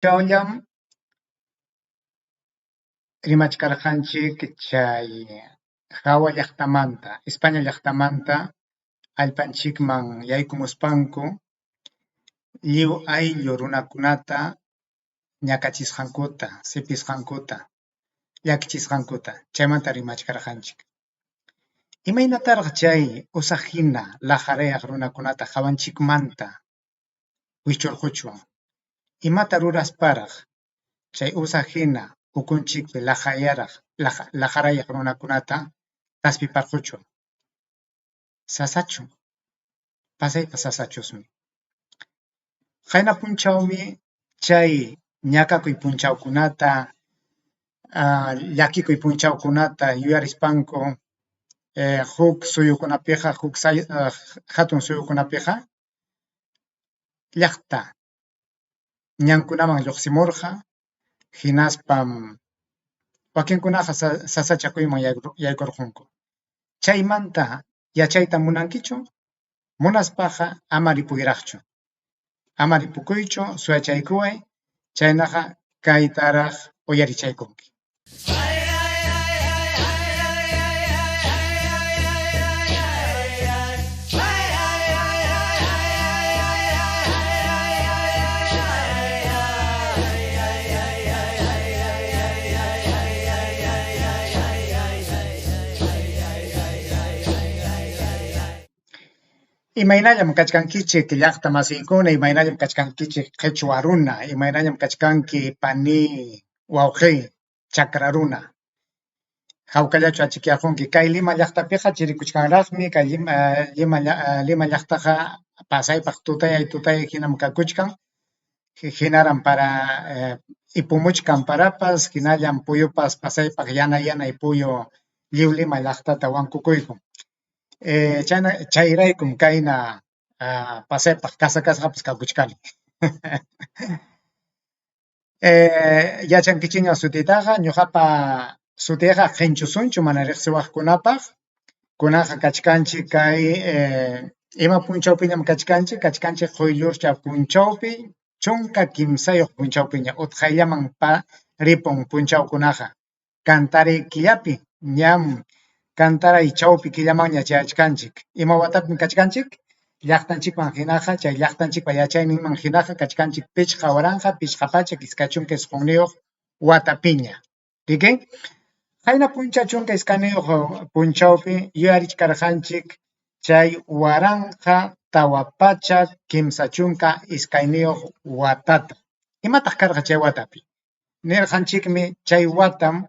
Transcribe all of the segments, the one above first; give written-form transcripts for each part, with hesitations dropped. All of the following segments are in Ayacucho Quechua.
Chawllam rimachkarqanchik chay hawa llaqtamanta, España llaqtamanta allpanchikman yaykumuspanku lliw ayllu runakunata ñakachisqankuta, sipisqankuta, llakichisqankuta, chaymanta rimachkarqanchik. Imaynataraq chay usaq hina laqarayaq runakunata hawanchikmanta wischurquchwan? Imata rurasparaq chay usaq hina ukunchikpi laqayaraq laqarayaq runakunata taspiparquchwan? Sasachu? Pasaypa sasachusmi. Qayna punchawmi chay ñakakuy punchawkunata, llakikuy punchawkunata yuyarispanku huk suyukunapiqa, huk hatun suyukunapiqa llaqta ñankunaman lluqsimurqa, hinaspam wakinkunaqa sasachakuyman yaykurqunku. Chaymanta yachayta munankichu? Munaspaqa ama ripuyraqchu. Ama ripukuychu, suyachaykuway, chaynaqa kaytaraq uyarichaykunki. Imaynallam kachkankichik llaqta masiykuna, imaynallam kachkankichik qhichwa runa, imaynallam kachkanki pani wawqiy chakra runa. Hawkallachu achikyarqunki. Kay Lima llaqtapiqa chirikuchkanraqmi, kay Lima llaqtaqa pasaypaq tutayay tutayay hinam kakuchkan, hinaram para ipumuchkan parapas, hinallam puyupas pasaypaq yanay yanay puyu lliw Lima llaqtata wankukuykun. Chayna chayraykum kayna pasaypaq kasakasqapas kakuchkani. Yachankichikña sutiytaqa, ñuqapa sutiyqa Qinchusunchu mana riqsiwaqkunapaq. Kunanqa kachkanchik kay ima punchawpiñam kachkanchik, kachkanchik quyllurcha punchawpi, 13 punchawpiña, utqayllaman ripun punchawkunaqa. Kantaray killapi, ñam kantaray chawpi killamanña chayachkanchik. Ima watapim kachkanchik? Llaqtanchikman hinaqa, chay llaqtanchikpa yachayninman hinaqa kachkanchik 5529 watapiña. Riki? Qayna puncha 12 punchawpi yuyarichkarqanchik chay 1432 watata. Imataq karqa chay watapi? Nirqanchikmi chay watam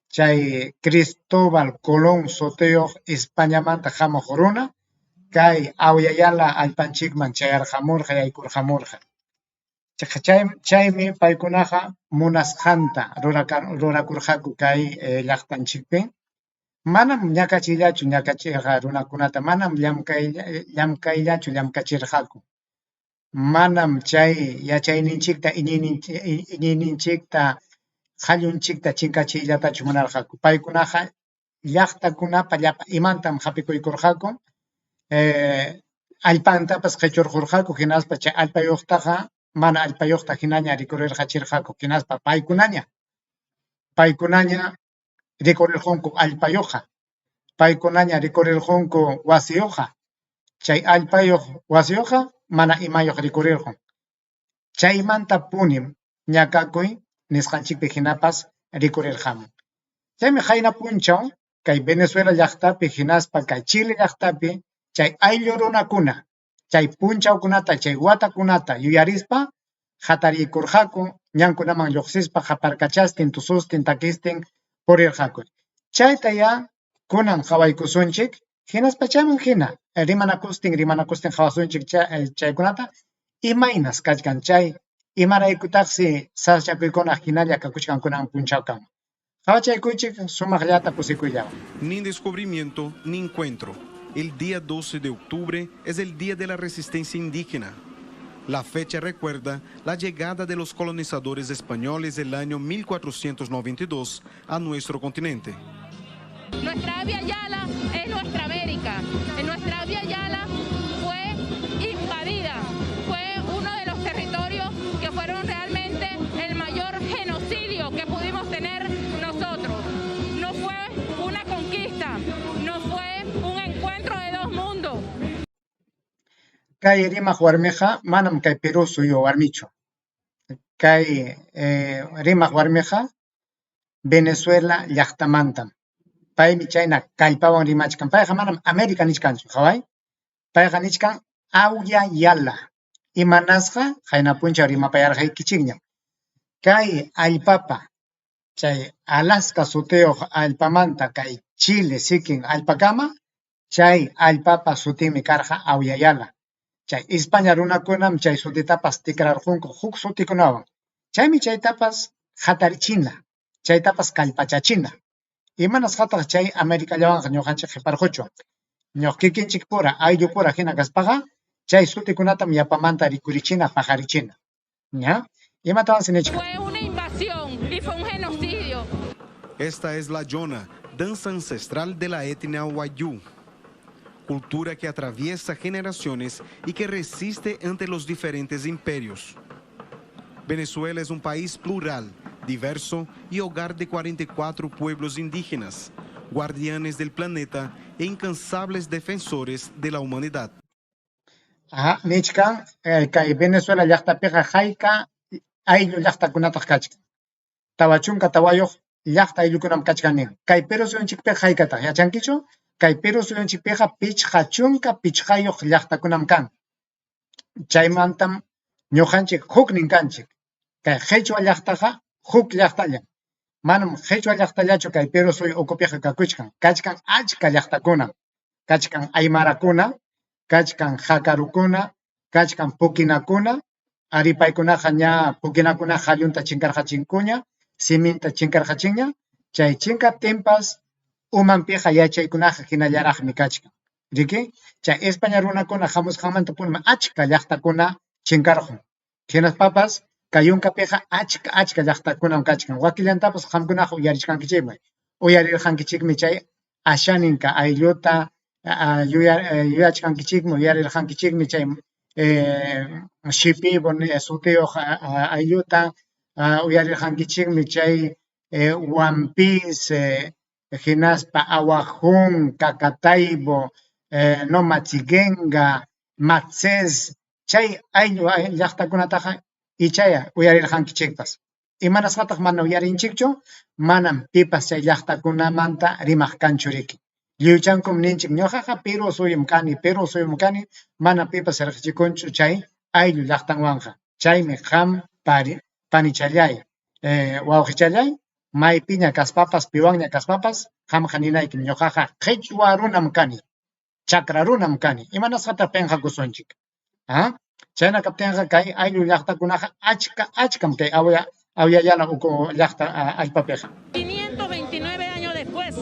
chay Cristóbal Colón sutiyuq Españamanta hamuq runa kay Awyayala allpanchikman chayarqamurqa, yaykurqamurqa. Chaymi paykunaqa munasqanta rurakurqaku kay llaqtanchikpi. Manam ñakachiyllachu ñakachirqa runakunata, manam llamkayllachu llamkachirqaku. Manam chay yachayninchikta, iñiyninchikta, qallunchikta chinkachiyllatachu munarqaku. Paykunaqa llaqtakunapa llapa imantam hapikuykurqaku, allpantapas qichurqurqaku, hinaspa chay allpayuqtaqa mana allpayuqta hinaña rikurirqachirqaku, hinaspa paykunaña rikurirqunku allpayuqqa, paykunaña rikurirqunku wasiyuqqa, chay allpayuq wasiyuqqa mana imayuq rikurirqun. Chaymantapunim ñakakuy nisqanchikpi hinapas rikurirqamun. Chaymi qayna punchaw kay Venezuela llaqtapi hinaspa kay Chile llaqtapi chay ayllu runakuna chay punchawkunata, chay watakunata yuyarispa hatariykurqaku, ñankunaman lluqsispa qaparkachastin, tusustin, takistin purirqaku. Chaytayá kunan qawaykusunchik, hinaspa chayman hina rimanakustin, rimanakustin qawasunchik chaykunata, imaynas kachkan chay, imaraykutaqsi sasachakuykuna hinalla kakuchkan kunan punchawkama. Qawachaykuchik sumaqllata kusikuyllawan. Ni descubrimiento ni encuentro. El día 12 de octubre es el Día de la Resistencia Indígena. La fecha recuerda la llegada de los colonizadores españoles el año 1492 a nuestro continente. Nuestra Abya Yala es nuestra América. Nuestra Abya Yala fue invadida, fue uno de los territorios que fueron realmente Kay rimaq warmiqa manam kay Perú suyu warmichu. Kay rimaq warmiqa Venezuela llaqtamantam. Paymi chayna kallpawan rimachkan. Payqa manam América nichkanchu, qhaway. Payqa nichkan Awya Yala. Imanasqa qayna punchaw rimapayarqaykichikñam. Kay allpapa chay Alaska sutiyuq allpamanta kay Chile sikin allpakama chay allpapa sutinmi karqa Awya Yala. Chay España runakunam chay sutitapas tikrarqunku huk sutikunawan. Chaymi chaytapas hatarichina, chaytapas kallpachachina. Imanasqataq chay Americallawanqa ñuqanchik qiparquchwan? Ñuqa kikinchikpura, ayllupura hina kaspaqa chay sutikunatam yapamanta rikurichina, paqarichina. ¿Ya? Imatawansi nichkan? Fue una invasión y fue un genocidio. Esta es la Yona, danza ancestral de la etnia Wayuu. Cultura que atraviesa generaciones y que resiste ante los diferentes imperios. Venezuela es un país plural, diverso y hogar de 44 pueblos indígenas, guardianes del planeta e incansables defensores de la humanidad. Aha, nichkan kay Venezuela llaqtapiqa hayka ayllu llaqtakunataq kachkan. 44 llaqta ayllukunam kachkan nin. Kay Perú suyunchikpiqa haykataq yachankichu? Kay Perú suyunchikpiqa 55 llaqtakunam kan. Chaymantam ñuqanchik huknin kanchik. Kay Qhichwa llaqtaqa huk llaqtallam. Manam Qhichwa llaqtallachu kay Perú suyu ukupiqa kakuchkan. Kachkan achka llaqtakunam. Kachkan aymarakuna, kachkan jakarukuna, kachkan pukinakuna. Ari paykunaqa ña pukinakunaqa qallunta chinkarqachinkuña, siminta chinkarqachinña. Chay chinkaptinpas umanpiqa yachaykunaqa hinallaraqmi kachkan. Riki? Chay España runakuna hamusqanmantapunmi achka llaqtakuna chinkarqun. Hinaspapas kay yunkapiqa achka achka llaqtakunam kachkan. Wakillantapas qamkunaqa uyarichkankichikmi. Uyarirqankichikmi chay Ashaninka aylluta yuyachkankichikmi, uyarirqankichikmi chay Shipibo sutiyuq aylluta, uyarirqankichikmi chay Wampis, hinaspa Awajún, Cacataibo, Nomatsigenga, Matsés, chay ayllu llaqtakunataqa ichaya uyarirqankichikpas. Imanasqataq mana uyarinchikchu? Manam pipas chay llaqtakunamanta rimaq kanchu riki. Lliwchankum ninchik ñuqaqa Perú suyum kani, Perú suyum kani, mana pipas riqsichikunchu chay ayllu llaqtanwanqa. Chaymi qam panichallay, wawqichallay, maypiña kaspapas, piwanña kaspapas, qamqa ninaykim ñuqaqa Qhichwa runam kani, chakra runam kani. Imanasqataq pinqakusunchik? Chayna kaptinqa kay ayllu llaqtakunaqa achka achkam kay Awya Yala uku llaqta allpapiqa. 529 años después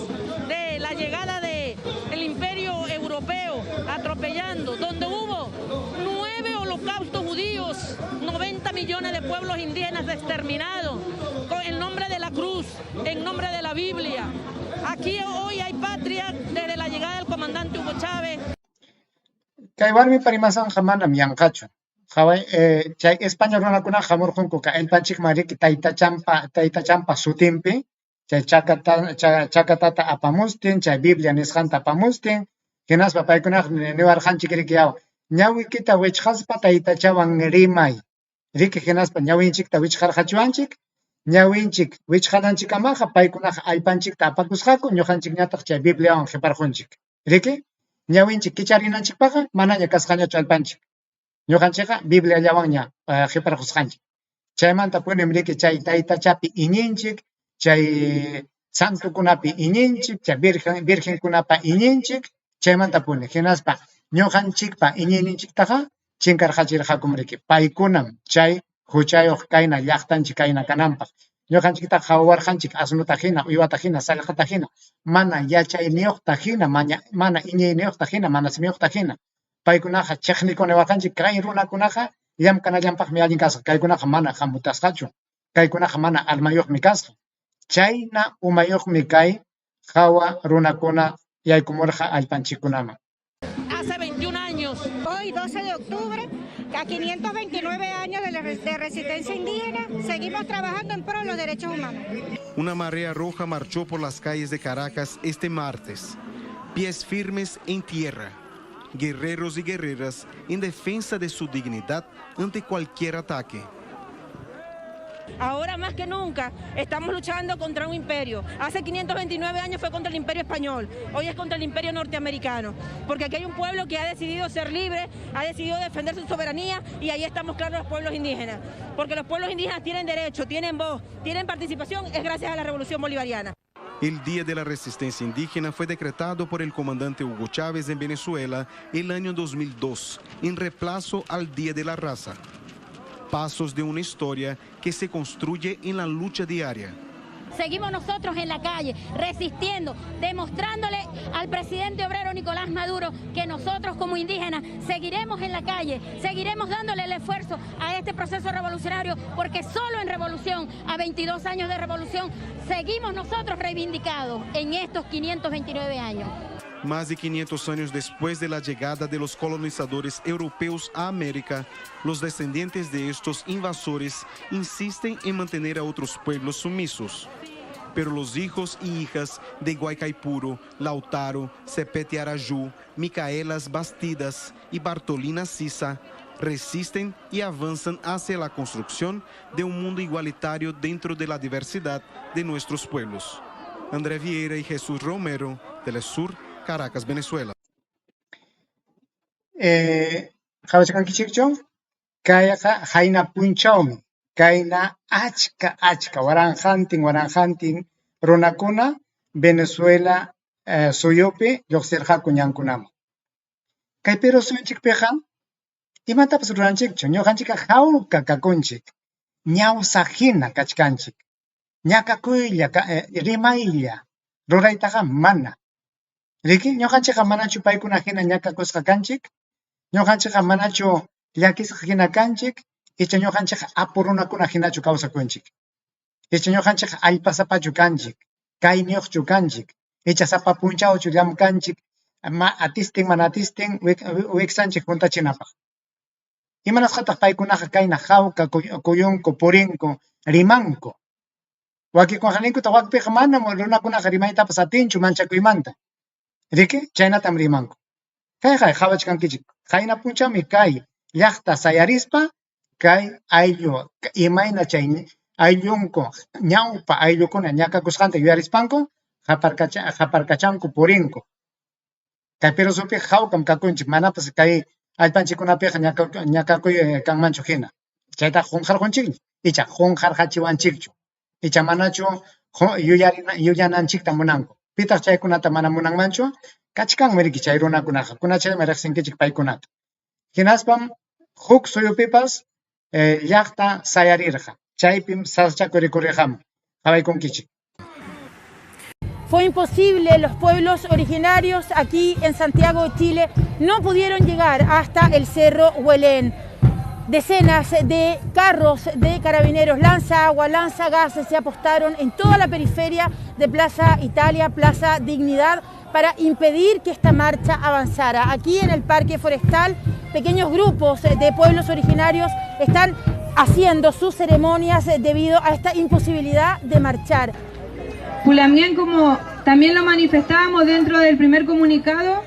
de la llegada del imperio europeo atropellando, donde hubo 9 holocaustos judíos, 90 millones de pueblos indígenas exterminados, en nombre de la cruz, en nombre de la Biblia. Aquí hoy hay patria desde la llegada del comandante Hugo Chávez. Kay warmipa rimasqanqa manam yanqachu. Qhaway, chay España runakunaqa hamurqunku kay allpanchikman riki taytachampa sutinpi, chay chakatata apamustin, chay Biblia nisqanta apamustin, hinaspa paykunaqa niwarqanchik riki yaw, ñawikita wichqaspa taytachawan rimay. Riki hinaspa ñawinchikta wichqarqachiwanchik, ñawinchik wichqananchikamaqa paykunaqa allpanchikta apakusqaku, ñuqanchikñataq chay Bibliawan qiparqunchik. Riki, ñawinchik kicharinanchikpaqqa manaña kasqañachu allpanchik. Ñuqanchikqa Bibliallawanña qiparqusqanchik. Chaymanta punim riki chay taytachapi iñinchik, chay santukunapi iñinchik, chay virgenkunapa iñinchik, chaymanta puni. Hinaspa ñuqanchikpa iñiyninchiktaqa chinkarqachirqakum riki. Paykunam chay huchayuq kayna llaqtanchik kayna kananpaq. Ñuqanchiktaqa qhawawarqanchik asnuta hina, uywata hina, sallqata hina, mana yachayniyuqta hina, mana iñiyniyuqta hina, mana simiyuqta hina. Paykunaqa chiqnikuniwarqanchik, kay runakunaqa llamk'anallanpaqmi allin kasqa, kaykunaqa mana hamutasqachu, kaykunaqa mana almayuqmi kasqa. Chayna umayuqmi kay hawa runakuna yaykumurqa allpanchikkunaman. Hace 21 años. Hoy, 12 de octubre, a 529 años de resistencia indígena, seguimos trabajando en pro de los derechos humanos. Una marea roja marchó por las calles de Caracas este martes. Pies firmes en tierra. Guerreros y guerreras en defensa de su dignidad ante cualquier ataque. Ahora más que nunca estamos luchando contra un imperio. Hace 529 años fue contra el imperio español, hoy es contra el imperio norteamericano. Porque aquí hay un pueblo que ha decidido ser libre, ha decidido defender su soberanía y ahí estamos claros los pueblos indígenas. Porque los pueblos indígenas tienen derecho, tienen voz, tienen participación, es gracias a la revolución bolivariana. El Día de la Resistencia Indígena fue decretado por el comandante Hugo Chávez en Venezuela el año 2002, en reemplazo al Día de la Raza. Pasos de una historia que se construye en la lucha diaria. Seguimos nosotros en la calle, resistiendo, demostrándole al presidente obrero Nicolás Maduro que nosotros como indígenas seguiremos en la calle, seguiremos dándole el esfuerzo a este proceso revolucionario, porque solo en revolución, a 22 años de revolución, seguimos nosotros reivindicados en estos 529 años. Más de 500 años después de la llegada de los colonizadores europeos a América, los descendientes de estos invasores insisten en mantener a otros pueblos sumisos. Pero los hijos y hijas de Guaycaipuro, Lautaro, Sepete Arajú, Micaelas Bastidas y Bartolina Sisa resisten y avanzan hacia la construcción de un mundo igualitario dentro de la diversidad de nuestros pueblos. André Vieira y Jesús Romero, Telesur, Caracas, Venezuela. Qhawachkankichikchu? Kayqa qayna punchawmi, kayna achka achka waranqantin waranqantin runakuna Venezuela suyupi lluqsirqaku ñankunaman. Kay Perú suyunchikpiqa imatapas ruranchikchu, ñuqanchikqa hawka kakunchik, ñawsa hina kachkanchik, ñakakuylla, rimaylla, ruraytaqa mana. Riki, ñuqanchikqa manachu paykuna hina ñakakusqa kanchik, ñuqanchikqa manachu llakisqa hina kanchik, icha ñuqanchikqa apu runakuna hinachu kawsakunchik, icha ñuqanchikqa allpasapachu kanchik, kayniyuqchu kanchik, icha sapa punchawchu llamkanchik, ma atistin mana atistin wiksanchik huntachinapaq. Imanasqataq paykunaqa kayna hawka kuyunku, purinku, rimanku. Wakikunqaninkuta wakpiqa manam runakunaqa rimaytapas atinchu manchakuymanta. Riki, chaynatam rimanku. Kayqa qhawachkankichik, qayna punchawmi kay llaqta sayarispa kay ayllu imayna chay ayllunku ñawpa ayllukuna ñakakusqanta yuyarispanku qaparkachanku purinku. Kay Perú suyupiqa hawkam kakunchik, manapas kay allpanchikkunapiqa ñakakuy kanmanchu hina. Chaytaqa qunqarqunchikmi, icha qunqarqachiwanchikchu, icha manachu yuyananchikta munanku. Pitaq chaykunata mana munanmanchu? Kachkanmi riki chay runakunaqa, kunachaymi riqsinkichik paykunata. Hinaspam huk suyupipas llaqta sayarirqa, chaypim sasachakuy rikurirqamun. Qhawaykunkichik. Fue imposible, los pueblos originarios aquí en Santiago de Chile no pudieron llegar hasta el Cerro Huelén. Decenas de carros de carabineros, lanza agua, lanza gases, se apostaron en toda la periferia de Plaza Italia, Plaza Dignidad, para impedir que esta marcha avanzara. Aquí en el Parque Forestal, pequeños grupos de pueblos originarios están haciendo sus ceremonias debido a esta imposibilidad de marchar. Pulamien, como también lo manifestábamos dentro del primer comunicado,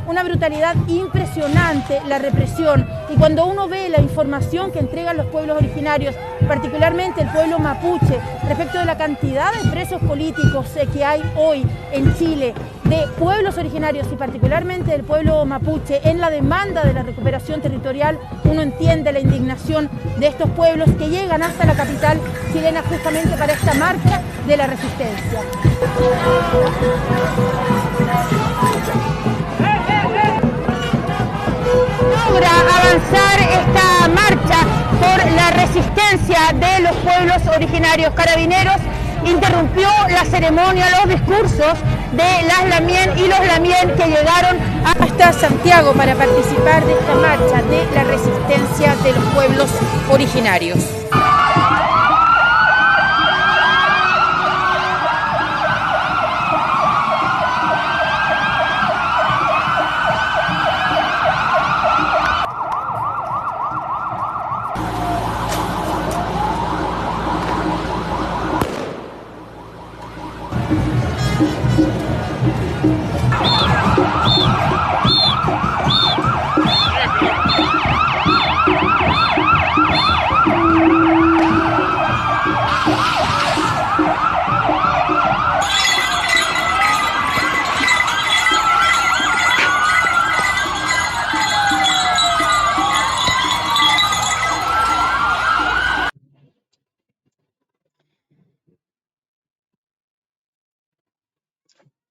una brutalidad impresionante la represión, y cuando uno ve la información que entregan los pueblos originarios, particularmente el pueblo mapuche, respecto de la cantidad de presos políticos que hay hoy en Chile, de pueblos originarios y particularmente del pueblo mapuche, en la demanda de la recuperación territorial, uno entiende la indignación de estos pueblos que llegan hasta la capital chilena justamente para esta marcha de la resistencia. Logra avanzar esta marcha por la resistencia de los pueblos originarios. Carabineros interrumpió la ceremonia, los discursos de las Lamien y los Lamien que llegaron hasta Santiago para participar de esta marcha de la resistencia de los pueblos originarios.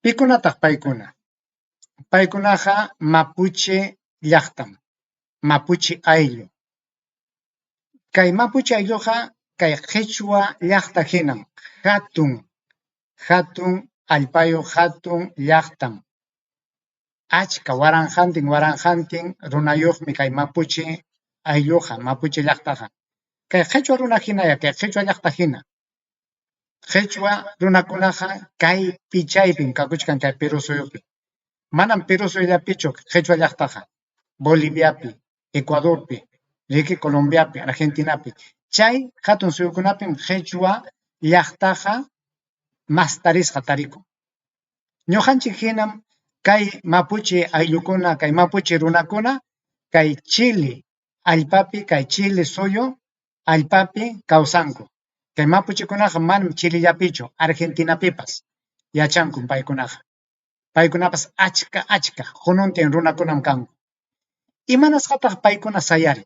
Pikunataq paykuna? Paykunaqa Mapuche llaqtam, Mapuche ayllu. Kay Mapuche aylluqa kay qhichwa llaqta hinam, hatun, hatun allpayuq hatun llaqtam. Achka waranqantin waranqantin runayuqmi kay Mapuche aylluqa, Mapuche llaqtaqa. Kay qhichwa runa hinaya, kay qhichwa llaqta hina. Qhichwa runakunaqa kaypi chaypim kakuchkan kay Perú suyupi. Manam Perú suyullapichu qhichwa llaqtaqa, Boliviapi, Ecuadorpi, riki Colombiapi, Argentinapi. Chay hatun suyukunapim qhichwa llaqtaqa mastarisqa tarikun. Ñuqanchik hinam kay Mapuche ayllukuna, kay Mapuche runakuna kay Chile allpapi, kay Chile suyu allpapi kawsanku. Kay Mapuchekunaqa manam Chilellapichu, Argentinapipas yachankum paykunaqa. Paykunapas achka achka hununtin runakunam kanku. Imanasqataq paykuna sayarin?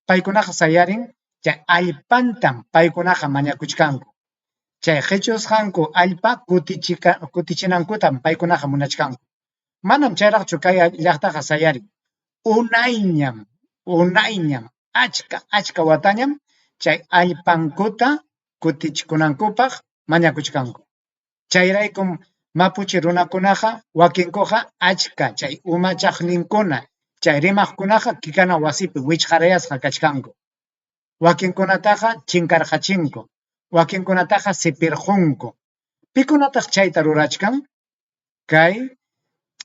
Paykunaqa sayarin chay allpantam paykunaqa mañakuchkanku. Chay qichusqanku allpa kutichinankutam paykunaqa munachkanku. Manam chayraqchu kay llaqtaqa sayarin. Unayñam, unayñam, achka achka watañam chay allpankuta kutichikunankupaq mañakuchkanku. Chayraykum Mapuche runakunaqa wakinkuqa achka chay umachaqninkuna, chay rimaqkunaqa kikana wasipi wichqarayasqa kachkanku. Wakinkunataqa chinkarqachinku, wakinkunataqa sipirqunku. Pikunataq chayta rurachkan? Kay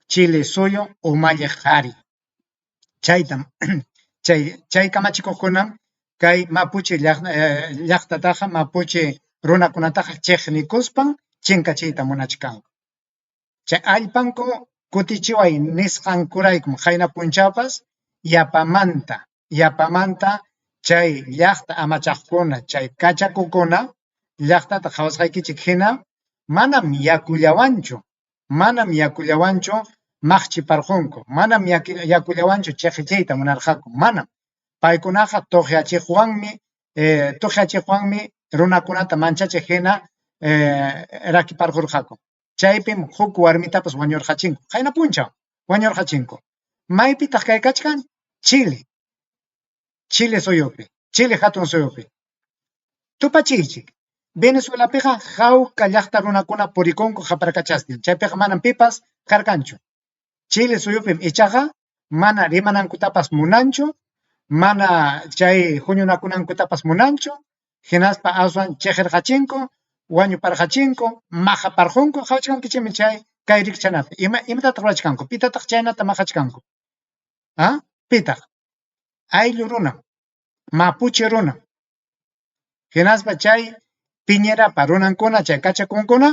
Chile suyu umalliq qhari. Chaytam chay chay kamachikuqkunam kay Mapuche llaqtataqa Mapuche runakunataqa chiqnikuspan chinkachiyta munachkanku. Chay allpanku kutichiway nisqankuraykum qayna punchawpas yapamanta yapamanta chay llaqta amachaqkuna, chay kachakukuna llaqtata qhawasqaykichik hina manam yakullawanchu, manam yakullawanchu maqchiparqunku, manam yakullawanchu chiqichiyta munarqaku, manam. Paykunaqa tuqyachiqwanmi tuqyachiqwanmi runakunata manchachiq hina rakiparqurqaku. Chaypim huk warmitapas wañurqachinku, qayna punchaw wañurqachinku. Maypitaq kay kachkan? Chile. Chile suyupi, Chile hatun suyupi. Tupachiychik. Venezuelapiqa hawka llaqta runakuna purikunku qaparkachastin, chaypiqa manam pipas karqanchu. Chile suyupim ichaqa mana rimanankutapas munanchu, mana chay huñunakunankutapas munanchu, hinaspa aswan chiqirqachinku, wañuparqachinku, maqaparqunku, qawachkankichikmi chay kay rikchanapi. Ima imatataq rurachkanku? Pitataq chaynata maqachkanku? ¿Ah? Pitaq? Ayllu runam, mapuche runam. Hinaspa chay Piñerapa runankuna, chay kachakunkuna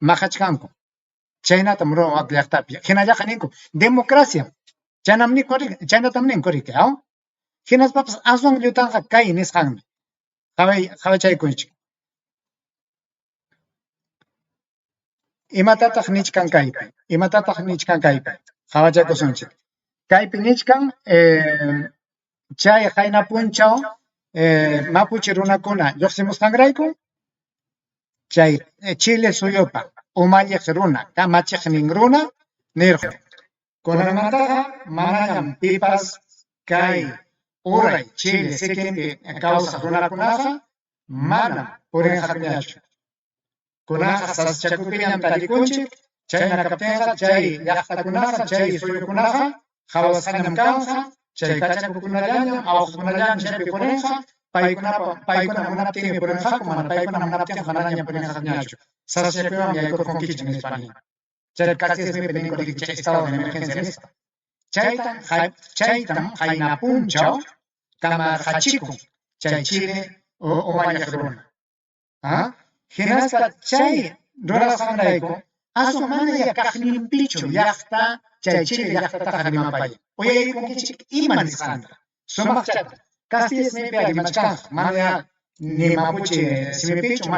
maqachkanku. Chaynatam ruwan wak llaqtapi. Hinallaqa ninku, democracia. Chaynam ninku, chaynatam ninku riki, aw? Hinaspapas aswan llutanqa kay nisqanmi. Qaway, qawachaykunchik. Imatataq nichkan kaypi? Imatataq nichkan kaypi? Qawachaykusunchik. Kaypi nichkan chay qayna punchaw Mapuche runakuna lluqsimusqanrayku chay Chile suyupa umalliq runa, kamachiqnin runa nirqun, Kunanmantaqa manañam pipas kay uray Chile sikinpi kawsaq runakunaqa manam purinqakuñachu. Kunanqa sasachakupiñam tarikunchik, chayna kaptinqa chay llaqtakunaqa, chay suyukunaqa qawasqañam kanqa, chay kachakukunallañam, awqakunallañam chaypi purinqa, paykunapa paykuna munaptinmi purinqaku, mana paykuna munaptinqa manañam purinqakuñachu. Sasachakuywanmi yaykurqunkichik, nispa nin. Chay kastilla simipi ninku riki chay estado de emergencia nispa. Chaytam chaytam qayna punchaw kamarqachikun chay Chile umalliq runa. Hinaspa chay rurasqanrayku aswan manaya kaqninpichu llaqta chay Chile llaqtataqa rimapayan. Uyarikunkichik ima nisqanta, sumaqchata. Castilla simipi rimachkanqa, manaya ni mapuche simipichu,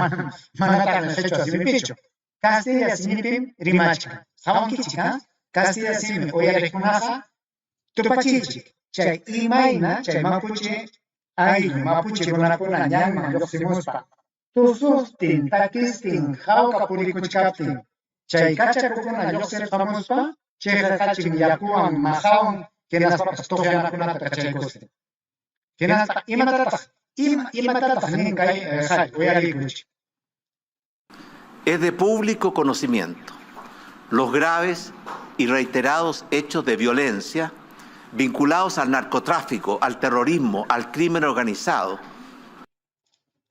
manataqmi qhichwa simipichu. Castilla simipim rimachkan. Qawankichik, ha? Castilla simi uyariqkunaqa tupachiychik chay imayna chay mapuche ayllu, mapuche runakuna ñanman lluqsimuspa tusuqtin, takistin, hawka purikuchkaptin. Chay kachakukuna lluqsirqamuspa chiqirqachin yakuwan, maqawan, hinaspapas tuqyanakunata kachaykustin. Hinaspa imatataq ima imatataq nin kay qhari uyariykuchik. Es de público conocimiento los graves y reiterados hechos de violencia vinculados al narcotráfico, al terrorismo, al crimen organizado.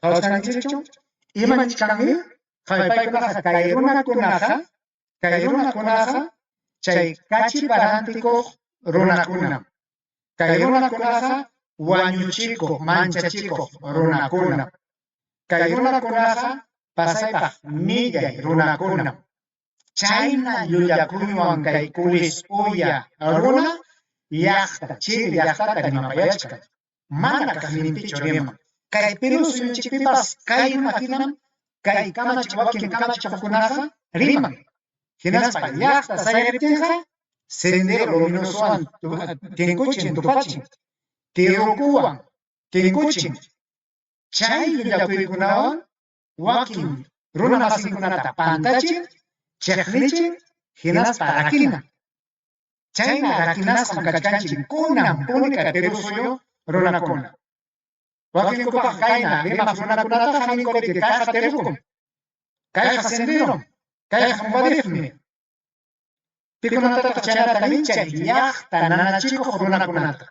Qawasqanchikchu? Imanchikmi paykunaqa kay runakunaqa, kay runakunaqa chay kachipa rantikuq runakunam. Kay runakunaqa wañuchikuq, manchachikuq runakunam. Kay runakunaqa pasaypaq millay runakunam. Chayna llullakuywan kay kulis uya runa llaqta, Chile llaqtata rimapayachkan. Mana kaqninpichu riman. Kay Perú suyunchikpipas kay runa hinam kay kamachiq wakin kamachikuqkunaqa riman. Hinaspa llaqta sayariptinqa Sendero Luminosowan tinkuchin, tupachin, Tirukuwan tinkuchin. Chay llullakuykunawan wakin runamasinkunata pantachin, chiqnichin hinaspa rakinan. Chayna rakinasqam kachkanchik kunan puni kay Perú suyu runakuna. Wakinkupaqqa kayna rimaq runakunataqa ninkuriki kayqa Tirukum, kayqa Senderom, kayqa Movadefmi. Pikunatataq chaynata nin chay llaqta nanachikuq runakunata.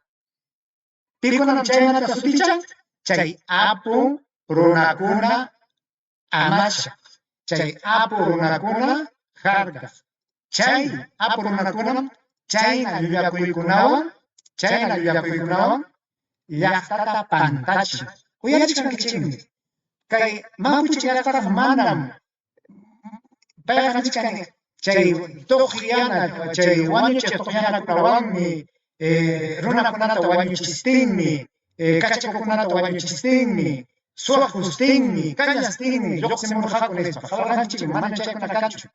Pikunam chaynata sutichan? Chay apu runakuna amachaq, chay apu runakuna harkaq. Chay apu runakunam chayna llullakuykunawan, chayna llullakuykunawan llaqtata pantachin. Uyarichkankichikmi, kay Mapuche llaqtaqa manam payqa nichkan chay tuqyana, chay wañuchiq tuqyanakunawanmi runakunata wañuchistinmi, kachakukunata wañuchistinmi, suwakustinmi, kañastinmi lluqsimurqaku nispa. Qawarqanchikmi, manam chaykuna kanchu.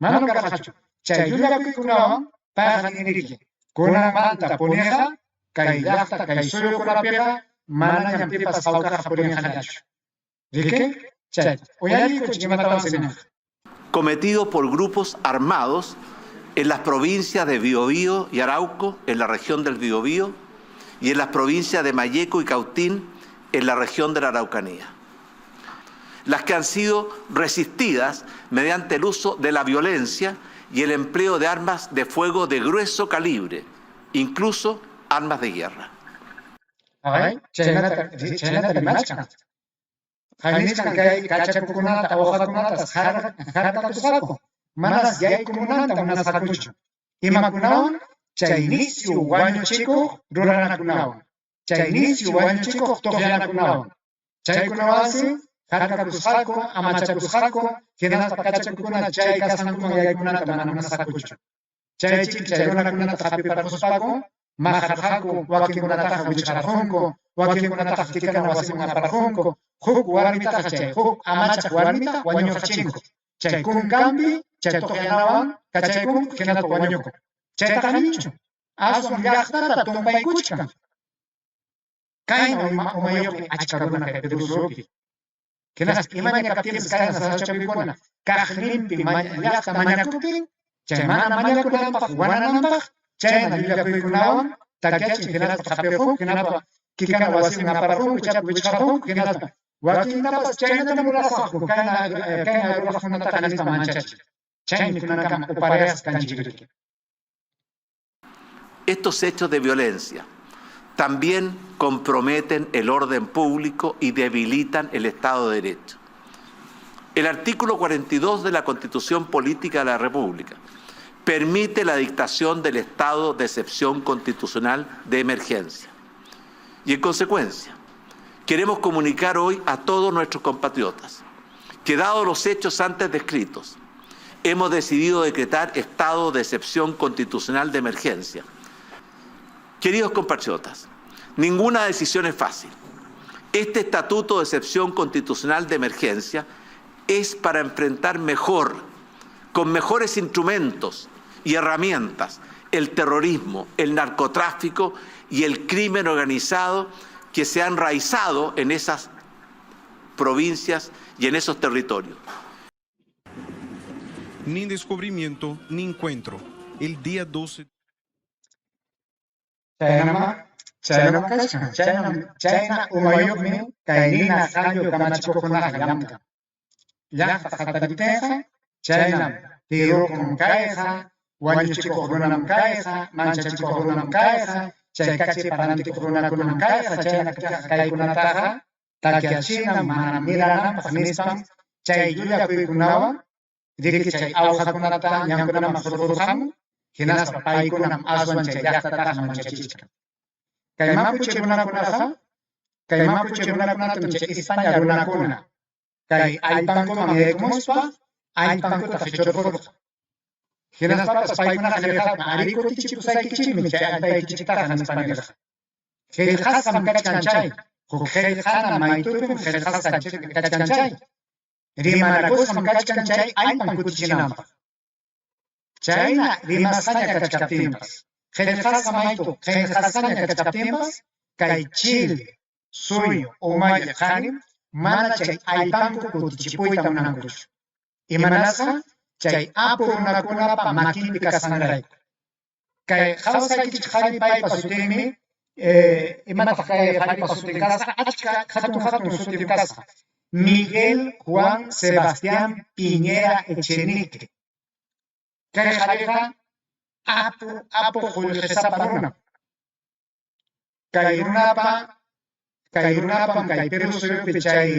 Manam karqachu. Chay llullakuykunawan payqa ninriki, kunanmanta puniqa kay llaqta, kay suyukunapiqa manañam pipas hawkaqa purinqañachu. Riki? Chay. Uyariykuchik imatawansi ninqa. Cometidos por grupos armados en las provincias de Biobío y Arauco, en la región del Biobío, y en las provincias de Malleco y Cautín, en la región de la Araucanía. Las que han sido resistidas mediante el uso de la violencia y el empleo de armas de fuego de grueso calibre, incluso armas de guerra. Ay, chaynata, chaynata rimachkan. Qanichkan kay kachakukunata, hojakunatas harkakusqaku, manas yaykumunanta munasqakuchu. Imakunawan? Chay nisyu wañuchikuq ruranakunawan, chay nisyu wañuchikuq tuqllanakunawan. Chaykunawansi harkakusqaku, amachakusqaku, hinaspa kachakukuna chay kasqankuman yaykunata mana munasqakuchu. Chaychik chay runakunata hapiparquspaku maqarqaku, wakinkunataqa wichqarqunku, wakinkunataqa kikana wasiman aparqunku, huk warmitaqa chay huk amachaq warmita wañurqachinku. Chay kunkanpi chay tuqyanawan kachaykunku hinaspa wañukun. Chaytaqa ninchu, aswan llaqtata tumpaykuchkan. Kayna umayuqmi achka runa kay Perú suyupi. Hinaspa imaña kaptinpas kayna sasachakuykuna kaqninpi llaqta mañakuptin, chay mana mañakunanpaq, wanananpaq, chayna llullakuykunawan takyachin hinaspa hapirqunku, hinaspa kikana wasiman aparqunku, chaypi wichqarqunku, hinaspa wakintapas chaynatam rurasaqku, kayna kayna ruraqkunataqa nispa manchachin. Chaymi kunankama uparayasqa kanchik riki. Estos hechos de violencia también comprometen el orden público y debilitan el Estado de Derecho. El artículo 42 de la Constitución Política de la República permite la dictación del estado de excepción constitucional de emergencia. Y en consecuencia, queremos comunicar hoy a todos nuestros compatriotas que, dados los hechos antes descritos, hemos decidido decretar estado de excepción constitucional de emergencia. Queridos compatriotas, ninguna decisión es fácil. Este estatuto de excepción constitucional de emergencia es para enfrentar mejor, con mejores instrumentos y herramientas, el terrorismo, el narcotráfico y el crimen organizado que se han enraizado en esas provincias y en esos territorios. Ni descubrimiento ni encuentro. El día 12 Chaynamá, chaynamá kachkan, chaynam, chayna umayuqmi kay nina qallu kamachikuqkunaqa llamk'an. Llaqta hatariptinqa, chaynam tirukun kayqa, wañuchikuq runam kayqa, manchachikuq runam kayqa, chay kachipa rantikuq runakunam kayqa, chayna kaykunataqa takyachinam mana mirananpaq nispam chay llullakuykunawan riki chay awqakunata ñankunaman hurqurqamun, hinaspa paykunam aswan chay llaqtataqa manchachichkan. Kay mapuche runakunaqa, kay mapuche runakunatam chay España runakuna kay allpankuman yaykumuspa allpankuta qichurqurqa. Hinaspapas paykunaqa nirqaku, arí kutichipusaykichikmi chay allpaykichiktaqa nispa nirqa. Qillqasqam kachkan chay, huk qillqana maytupim qillqasqa kachkan chay. Rimanakusqam kachkan chay allpan kutichinanpaq. Chayna rimasqaña kachkaptinpas, qillqasqa maytu qillqasqaña kachkaptinpas, kay Chile suyu umalliq qarim mana chay allpanku kutichipuyta munankuchu. Imanasqa? Chay apu runakunapa makinpi kasqanrayku. Kay qawasqaykichik qari paypa sutinmi, imataq kay qaripa sutin kasqa? Achka hatun hatun sutim kasqa. Miguel Juan Sebastián Piñera Echenique. Kay qariqa apu apu qullqisapa runam. Kay runapa kay runapam kay Perú suyupi chay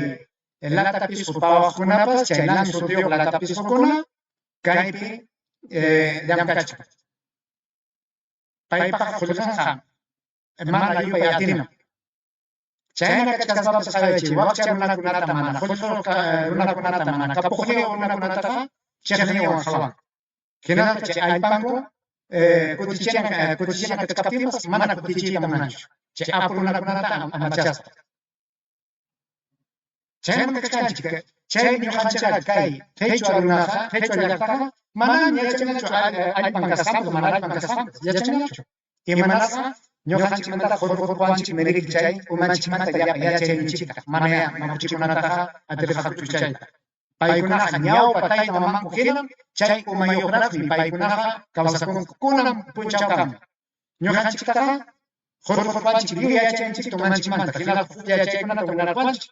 lata pisqu pawaqkunapas, chay LAN sutiyuq lata pisqukuna kaypi llamkachkan. Paypaqa qullqinqa mana yupay atinam. Chayna kachkaspapas qawaychik wakcha runakunata mana qullqiyuq runakunata mana kapuqniyuq runakunataqa chiqniywan qawan. Hinaspa chay allpanku kutichina kutichina kachkaptinpas mana kutichiyta munanchu. Chay apu runakunata amachaspa. Chaynam kachkanchik. Chaymi ñuqanchikqa kay qhichwa runaqa, qhichwa llaqtaqa manam yachanachu allpan kasqanpas, mana allpan kasqanpas, yachanachu. Imanasqa ñuqanchikmantaqa hurqurquwanchikmi riki chay umanchikmanta llapa yachayninchikta, manayá mapuchikunataqa atirqakuchu chayta. Paykunaqa ñawpa tayta mamanku hinam chay umayuqraqmi paykunaqa kawsakunku kunan punchawkama. Ñuqanchiktaqa hurqurquwanchik lliw yachayninchikta umanchikmanta, hinaspa huk yachaykunata winarquwanchik,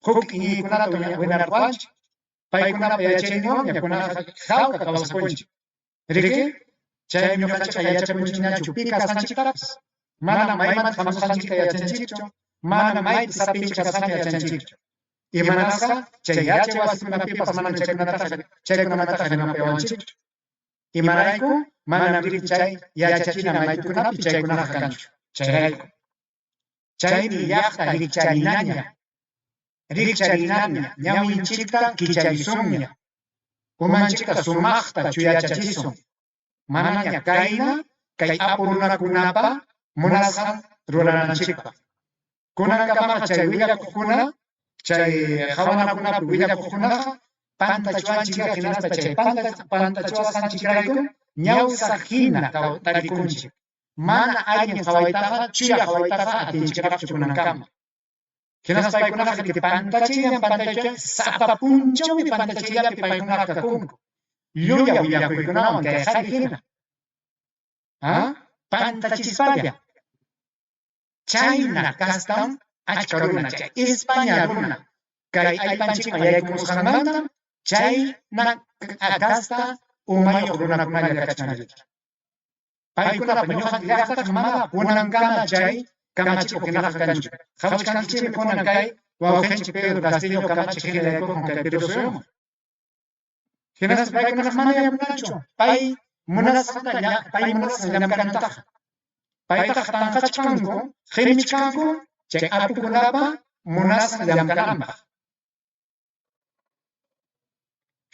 huk iñiykunata winarquwanchik, paykunapa yachayninwanña kunanqa hawka kawsakunchik. Riki, chaymi ñuqanchikqa yachakunchikñachu pi kasqanchiktapas. Manam maymanta hamusqanchikta yachanchikchu, manam maypi sapinchik kasqanta yachanchikchu. Imanasqa chay yachay wasikunapipas manam chaykunataqa chaykunamantaqa rimapayawanchikchu. Imarayku manam riki chay yachachina maytukunapi chaykunaqa kanchu. Chayrayku. Chaymi llaqta rikcharinaña, rikcharinaña, ñawinchikta kicharisunña, umanchikta sumaqta chuyachachisun, manaña kayna kay apu runakunapa munasqan rurananchikpaq. Kunankamaqa chay willakuqkuna, chay qawanakunapi willakuqkunaqa pantachiwanchikqa hinaspa chay pantachiwasqanchikraykum ñawsa hina tarikunchik. Mana allin qawaytaqa, chuya qawaytaqa atinchikraqchu kunankama. Hinaspa paykunaqa riki pantachillan pantachillan sapa punchawmi pantachillapi paykunaqa kakunku. Llulla willakuykunawan kay qari hina. Pantachispalla. Chayna kastam achka runa, chay España runa kay allpanchikman yaykumusqanmantam chayna kasta umayuq runakunalla kachkan riki. Paykunapa ñuqanchik llaqtaqa mana kunankama chay kamachikuq hinaqa kanchu. Qawachkankichikmi kunan kay wawqinchik Pedro Castillo kamachiq hina yaykurqun kay Perú suyuman. Hinaspa paykunaqa mana yapunanchu pay munasqanta pay munasqan llamk'anantaqa. Paytaqa tanqachkanku, qimichkanku chay apukunapa munasqan llamk'ananpaq.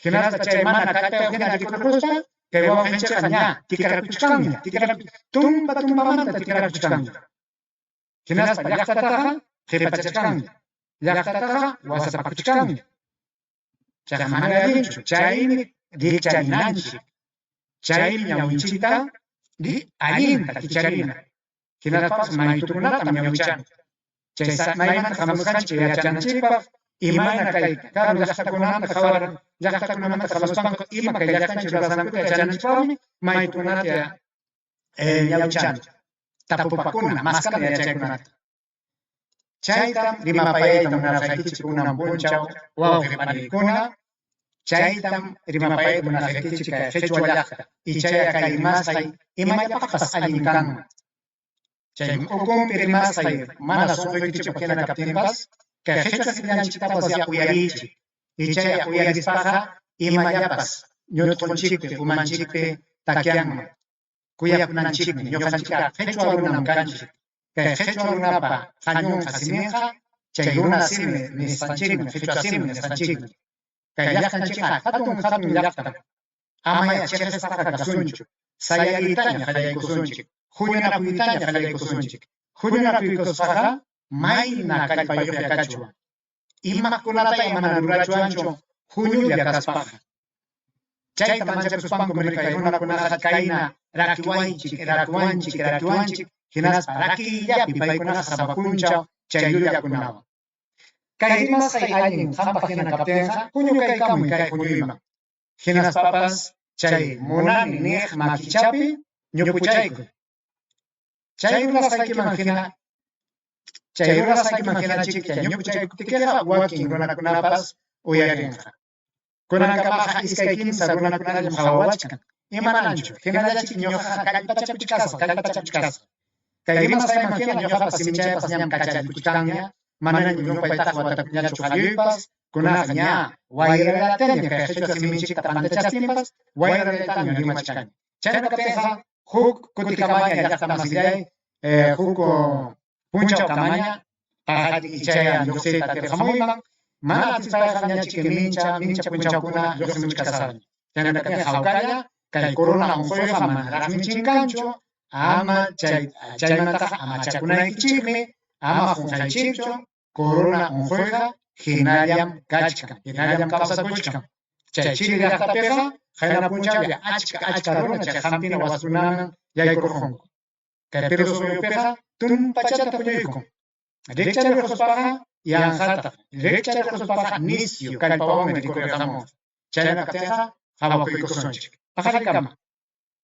Hinaspa chay mana kallpayuq hina rikurquspa kay wawqinchikqa ña tikrakuchkanña, tumpa tumpamanta tikrakuchkanña. Hinaspa llaqtataqa qhipachachkanña, llaqtataqa wasapakuchkanña. Chayqa mana allinchu, chaymi rikcharinanchik, chaymi ñawinchikta allinta kicharina. Hinaspapas maytukunatam ñawichana. Chay maymanta hamusqanchik yachananchikpaq, Imayna kay karu llaqtakunamanta qawar llaqtakunamanta qawaspanku ima kay llaqtanchik rurasqankuta yachananchikpaqmi maytukunata ñawinchana, tapupakuna, maskana yachaykunata. Chaytam rimapayayta munarqaykichik kunan punchaw wawqi paniykuna, chaytam rimapayayta munarqaykichik kay qichwa llaqta, ichaya kay rimasqay imallapaqpas allin kanman. Chay ukunpi rimasqay mana sunquykichikpaq hina kaptinpas, kay qichwa simillanchiktapas ya uyariychik, ichaya uyarispaqa imallapas ñutqunchikpi, umanchikpi takyanman. Kuyakunanchikmi, ñuqanchikqa qichwa runam kanchik. Kay qichwa runapa qallunqa siminqa chay runa simi nisqanchikmi, qichwa simi nisqanchikmi. Kay llaqtanchikqa hatun hatun llaqtam. Amaya chiqisqaqa kasunchu, sayariytaña qallaykusunchik, huñunakuytaña qallaykusunchik. Huñunakuykuspaqa mayna kallpayuqlla kachwan. Imakunataya mana rurachwanchu huñulla kaspaqa. Chayta manchakuspankum kay runakunaqa kayna rakiwanchik, rakiwanchik, rakiwanchik, hinaspa rakiyllapi paykunaqa sapa punchaw chay llullakunawan. Kay rimasqay allin qampaq hina kaptinqa huñukaykamuy kay huñuyman. Hinaspapas chay munani niq makichapi ñupuchaykuy. Chay rurasqaykiman hina chay rurasqaykiman hina chikcha ñupuchaykuptikiqa wakin runakunapas uyarinqa. Kunankamaqa iskay kimsa runakunallam qawawachkan. Imananchu, hinallachik ñuqaqa kallpachakuchkasaq, kallpachakuchkasaq. Kay rimasqayman hina ñuqapas simichaypas ñam kacharikuchkanña, manaña llumpaytaqa watakuñachu qalluypas, kunaqa ña wayrallataña kay qichwa siminchikta pantachastinpas wayrallataña rimachkani. Chayna kaptinqa huk kutikamaña llaqtamasillay, huk punchawkamaña paqarin ichaya lluqsiyta atirqamuyman, mana atispayqa ñachiki mincha mincha punchawkuna lluqsimuchkasaqña. Chayna kaptinqa hawkalla kay corona unquyqa manaraqmi chinkanchu, ama chay chaymantaqa amachakunaykichikmi, ama qunqaychikchu, corona unquyqa hinallam kachkan, hinallam kawsakuchkan. Chay Chile llaqtapiqa qayna punchawlla achka achka runa chay hampina wasikunaman yaykurqunku. Kay Perú suyupiqa tumpachata puñuykun. Rikcharirquspaqa yanqataq, rikcharirquspaqa nisyu kallpawanmi rikurirqamunqa. Chayna kaptinqa qawakuykusunchik. Paqarinkama.